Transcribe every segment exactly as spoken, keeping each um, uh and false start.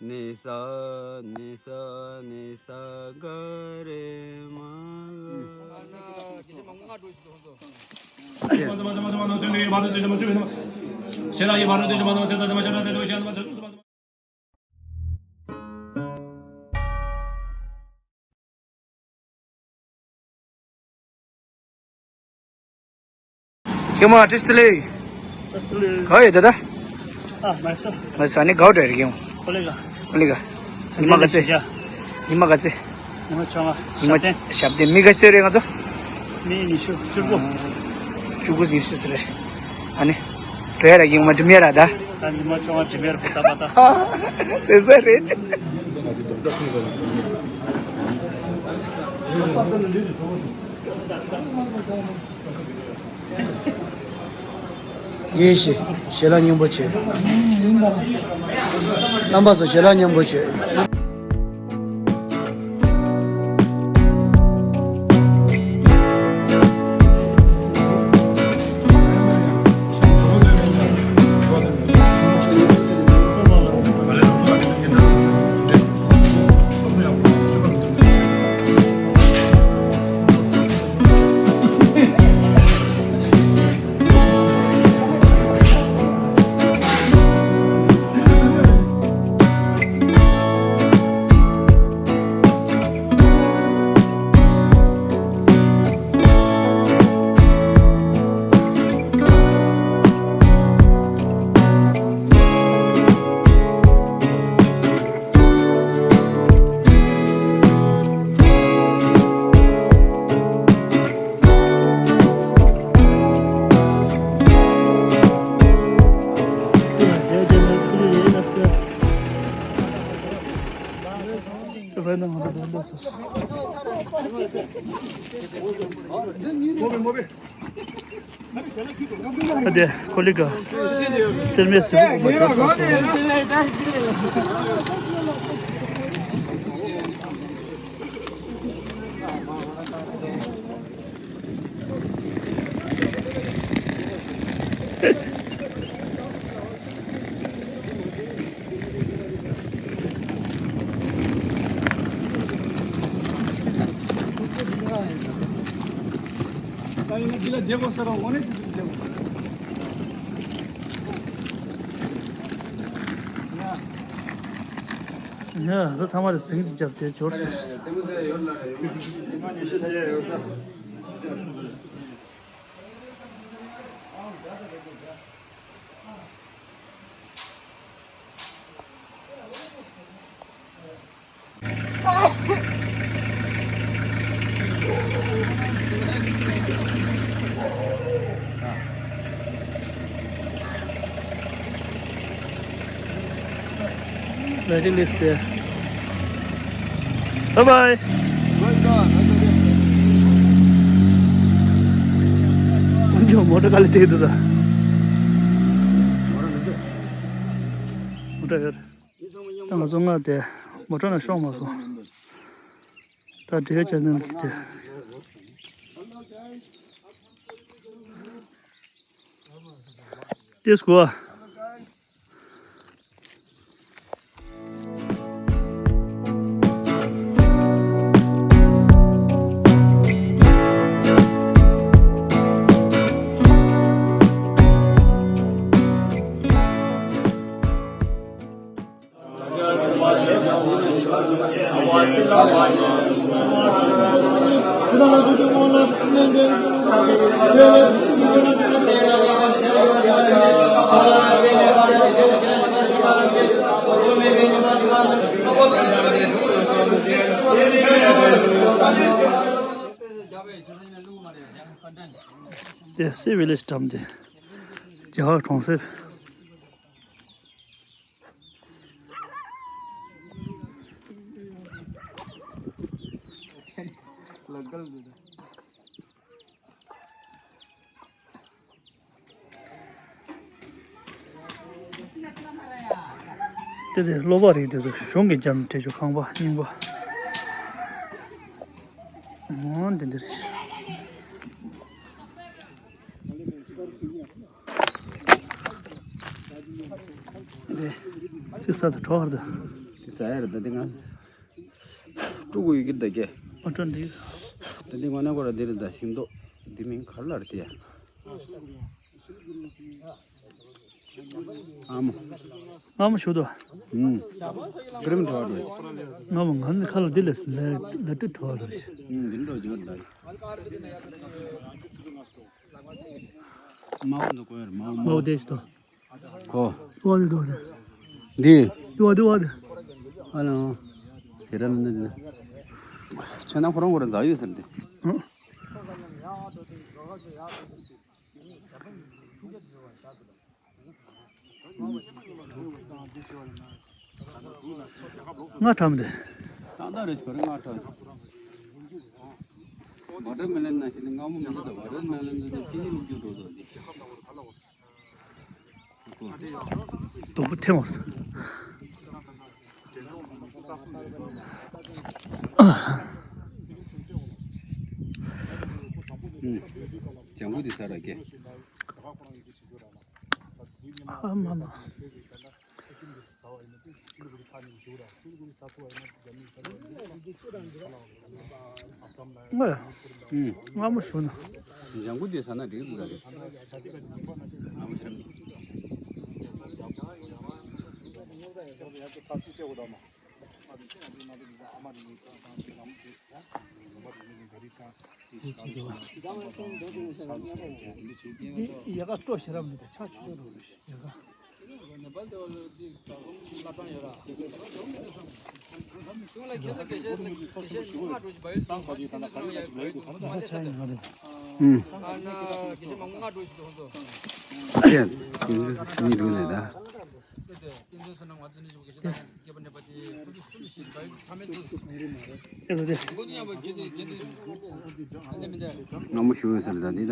ནི་ས་ནི་ས་ནི་ས་ག་རེ་མ་ག་ཀྱེ་མ་བཀྲ་ཤིས་བདེ་ལེགས། བཀྲ་ཤིས་བདེ་ལེགས། ག་ཡོད་ད་ད། ཨ་མ་སོ། མ་སོ་ནི་གའུ་ཏྲ་རིག་ཡོང་། ཀོ་ལི་ག་ཀོ་ལི་ག་ཉི་མ་ག་ཚེ། ཉི་མ་ག་ཚེ། ཉི་མ་བཅོ་ལྔ། ཉི་མ་ཞབས་བརྟན། ཞབས་བརྟན་མི་ག་ཚོད་རེད་ང་ཚོ། མི་ཉི་ཤུ་བཅུ་དགུ། བཅུ་དགུ་ཉི་ཤུ་ཚོད་རེད། ཨ་ནི། འགྲོ་ཡ་ར་ཡིན་མ་འགྲིམ་ཡ་ར་ད། ད་ཉི་མ་བཅོ་ལྔ་འགྲིམ་ཡ་ར་པོ་ད་པ་ད། ཟེར་ས་རེད། ཡེ་ཤེས་ཞལ་ལག་སྙིང་པོ་བྱེད། རྣམ་པ་ཚོ་ཞལ་ལག་སྙིང་པོ་བྱེད། ཨ་དེ་ཀོ་ལི་ག་སེར་མོའི་གཟི་བོ་དགོངས་པ་མཇལ་སོང་ཟེར་ནས། ཡ། ད་ཐ་མ་དེ་ཟིང་གཅིག་བརྒྱབ་སྟེ་འབྱོར་སོང་ཟེར། Waiting list there. Bye bye. འཇོ་མོ་ཊ་ག་ལེ་དེ་དུ་ད། མོ་ཊ་ཡོད། ད་ང་ཚོ་ལྔ་དེ་མོ་ཊ་ནང་ཤོང་མ་སོང་། ད་འབྲེལ་ཡོད་ཅན་ནང་གི་དེ། ཏིས་གོ། དེ་སི་ཝི་ལེཇ་འགྲམ་དེ་རྒྱ་གར་གྲོང་གསེབ། དེ་དེ་གློ་བ་རིགས་དེ་ཚོ་གཞུང་གི་རྒྱབ་ནས་སྤྲད་རྒྱུ། ཁང་པ་རྙིང་པ། འོ་འདི་འདི་རེད། འདི་ཅི་ས་དུ་གྲོག་ཧར་དུ། ད་ཡར་ད་འདི་ང་དཀྲུག་གི་ཡོད་ཀྱི་ད་ཀྱེ། ཨ་ཀྲོ་འདི། ད་འདི་ངོ་ན་ཁོ་ར་འདི་རེད་ད། ཤིང་ཏོག་འདི་མིང་ག་རེ་ལབ་རེད་དེ། ཨ་མོ། ང་མོ་ཞུ་དོ། ཨུམ། ཀྲིམ་འགྲོ་བ་རེད། ང་མོ་ང་ནི་ཁ་ལ་འདི་ལས་ལ་ལ་ཏི་འགྲོ་བ་རེད། ཨུམ། འདི་འགྲོ་རྒྱུ་ད། མའོ་འདུག་གོ་ཡར་མའོ་མའོ། མའོ་དེ་ཞིག་ཏོ། ཨོ། འདི་འདི་བ་འདི་བ་འདི་བ་འདི། ཨ་ལོ། དེ་ར་མི་འདུག་ཁྱོད་ན་ཁོ་རང་ཁོ་རང་འཛག་ཡོད་ཟེར་ཏེ། ཨ། ང་ཁྲམ་དེ། ས་མཐའ་རེ་ཞོར་ང་ཁྲམ། བ་ཏར་མེ་ལོན་ན་ཞིག་ནི་སྔ་མོ་མི་འདུག་ད་བ་ཏར་མེ་ལོན་འདི་ནི་ཅི་ནི་མི་འགྱུར་འགྲོ་འདུག་སྡུག་པོ་ཐེངས་བ། ཨུམ། ལྗང་གུ་འདི་ཟ་ར་ཀྱེ། ཨ་མ་མ། ང་ཡ། ཨུམ། སྔ་མོ་ཞུ་ན། ལྗང་གུ་དེ་ཟ་ན་འགྲིག་འདུག་ར་རེད། སྔ་མོ་ཞུ་ན། ཡ་ག་སྤྲོ་ཞེ་རབ་མི་འདུག་ཆ་ཆུ་ཆུ་རུ་རུ་ཡ་ག་ཨུམ། ཅན། ཅིང་ལི་མི་རུ་ལས་ད། སྔ་མོ་ཞུ་ཡོད་ཟེར་ད་འདི་ད།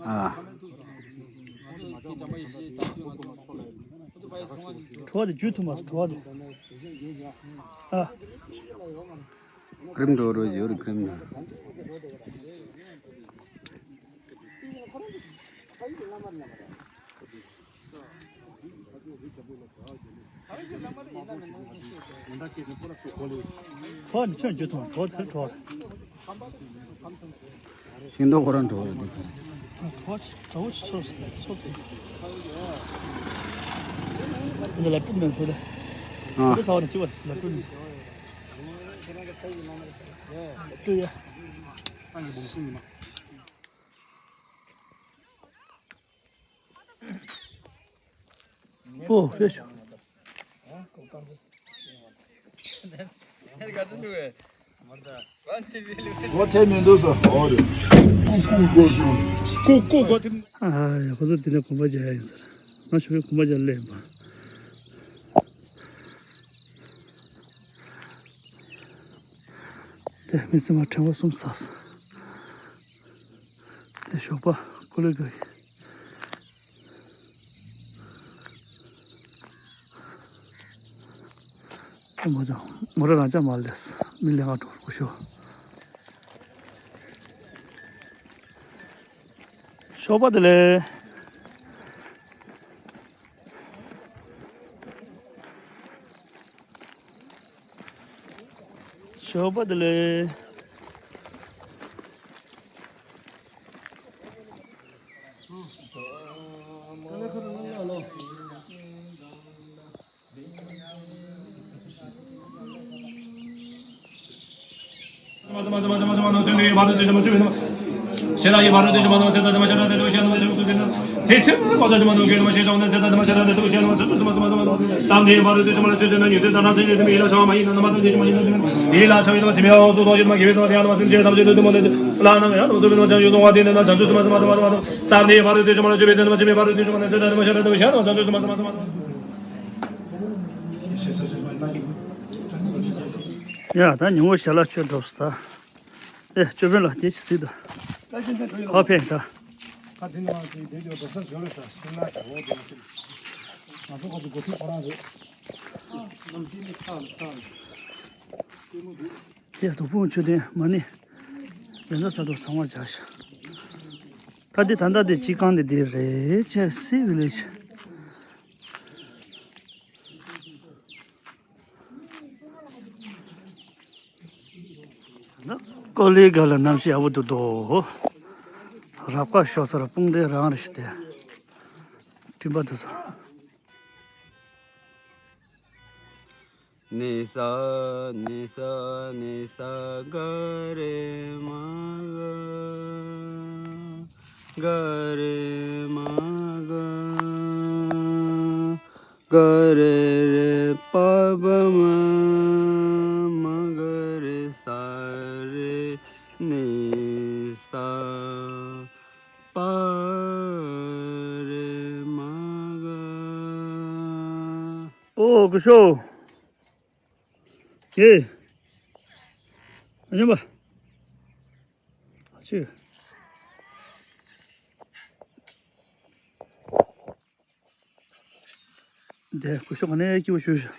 ཨ། གྲོ་བ་དེ་འཇུ་ཐུབ་མ་སོང་གྲོ་བ་དེ། ཨ། ཀྲིམ་འགྲོ་རོ་ཡོད་རེད་ཀྲིམ་འགྲོ། གྲོགས་ནི་ཁྱོད་འཇུ་ཐུབ་གྲོགས་དེར་གྲོགས། ཤིང་ཏོག་ཁོ་རང་འགྲོ་བ་འདུག་གྲོགས་གྲོགས་ཆི་གྲོགས་ཆི་ཚོགས་ཚོགས་ཚོགས། འདི་ལ་ཀྲུམ་ནས་ཟེར། ཨ། འདི་ཚ་བ་ནས་ཅི་བ་ལ་ཀྲུམ་ནས། ཀྲུམ་ཡ། ཨོ་ཕེ་ཤོ། ཨོ་ཐེ་མི་འདུག་སོ། ཨོ་རེད། ཀུ་ཀུ་གོ་ཐེ། ཨ་ཡ་ཁོ་ཚོ་དེ་ནས་གོམ་པ་རྒྱག་ཡ་ཡིན་ཟེར། ང་ཞོགས་པའི་གོམ་པ་རྒྱག་སླེབས་པ། དེ་མི་ཚེ་མ་ཕྲེང་བ་གསུམ་ཟ། དེ་ཞོགས་པ་ཀོ་ལེ་ག་གི། དེ་མོ་ཅང་མོ་ར་རང་ཅང་མ་ལས་མི་ལས་ང་གྲོགས་པོ་ཤོ། ཞོགས་པ་དེ་ལས། ཞོགས་པ་དེ་ལས། ཡ་ད་ཉིན་མོ་ཞལ་ལག་མཆོད་འགྲོ་སོང་ད། ཨེ་ཅོ་པན་ལ་དེ་ཅི་སྲིད་ད། ཧ་ཕན་ད། ཁ་དེ་ནང་གི་དེ་ཚོ་འགྲོ་ས་འགྲོ་རེད་ད་སེམས་ན་ད་འོ་དེ་ནང་སེམས། ང་ཚོ་ཁོ་ཚོ་འགོ་ཁྲིད་ཁོ་རང་རེད། ནམ་རྒྱུན་ནི་ཚ་ཚ་རེད། ལྟད་མོ་འདུག་དེ་དོ་ཕུང་མཆོད་རྟེན་མ་ཎི་བཛྲ་ས་ཏོ་ཚང་མ་བྱ་ཤག་ད་དེ་ད་ལྟ་དེ་སྤྱི་ཁང་དེ་དེ་རེད་ཅེ་སི་ཝི་ལེ་ཇི། ཀོ་ལི་ག་ལ་གནམ་གཤིས་ཡག་པོ་འདུག་དོ། རབ་ཁ་ཤོར་ས་ར་དཔུང་སྡེ་རང་རེ་ཞིག་སྟེ། སྤྲིན་པ་འདུག་སོ། ནི་ས་ནི་ས་ནི་ས་ག་རེ་མ་ག་ག་རེ་མ་ག་ག་རེ་རེ་པ་བ་མ་མ་ག་རེ་ས་རེ་ནི་ས་པ་རེ་མ་ག། ཨོ་སྐུ་ཞབས། ཡེ། ཨ་ཉམས་པ། ཨ་ཅེ། དེ་སྐུ་ཞབས་ག་ནས་སྐྱིད་པོ་ཞུ་ཞུ།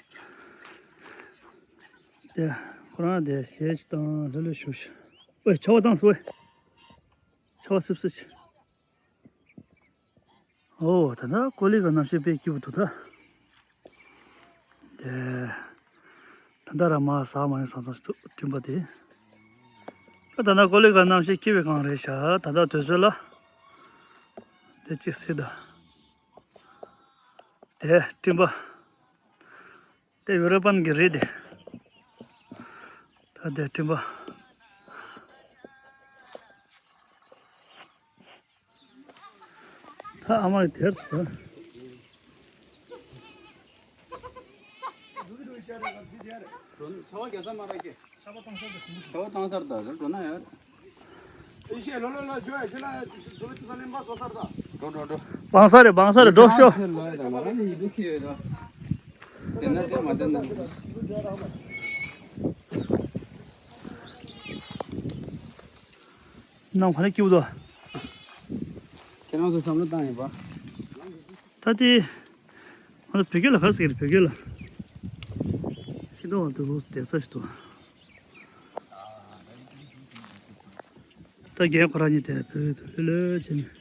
དེ་ཁོ་རང་དེ་གཞས་ཅིག་བཏང་ལྷོད་ལྷོད་ཞུ་ཞུ། ཨོའི་ཆར་པ་བཏང་སོང་ཨེ། ཆར་པ་སིབ་སིབ་ཅིག། ཨོ་ད་ལྟ་ཀོ་ལི་ག་གནམ་གཤིས་དཔེ་སྐྱིད་པོ་འདུག་ད། དེ། ད་ལྟ་ར་མ་ཟ་མ་ཡོང་སང་སང་ཞིག་འདུག་སྤྲིན་པ་དེ། ད་ལྟ་ཀོ་ལི་ག་གནམ་གཤིས་སྐྱིད་པའི་སྒང་རེད་ཤག་ད་ལྟ་དུས་ཚོད་ལ། དེ་གཅིག་སྲིད་ད། དེ་སྤྲིན་པ། དེ་ཡུ་རོ་པན་གྱི་རི་དེ། ད་དེ་སྤྲིན་པ། ད་ཨ་མ་དེར་ད། ཆར་པ་རྒྱག་ས་མ་རག་གི། ཆར་པ་བཏང་སར་ད་རེད་འགྲོ་ན་ཡ། འགྲོ་འགྲོ་འགྲོ། བང་ས་རེད་བང་ས་རེད་འགྲོ་ཤོག། དེ་ན་དེ་མ་དེ་ན། ནམ་ག་ནས་སྐྱིད་པོ་འདུག་ཁྱེད་རང་ཚོ་བསམ་བློ་བཏང་ཡིན་པ། ད་དེ། ང་ཚོ་བོད་སྐད་ལ་ག་ཟེར་གི་རེད་བོད་སྐད་ལ། ཤིང་སྡོང་བ་དུ་བོ་དེ་ས་ཞིག་ཏུ། ད་རྒན་ཁོ་རང་གཉིས་དེ་བོད་དུ་ལྷོད་ལྷོད་བྱས་ནས།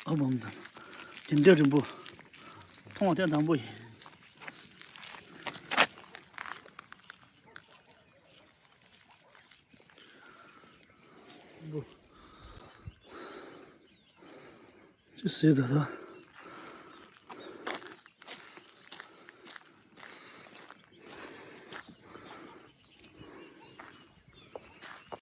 ཨ་བམ་དང་། དེ་འདྲ་རིང་པོ། མཐོང་བ་དེ་དང་པོ་ཡིན། ཅི་ཟེར་ད་ད།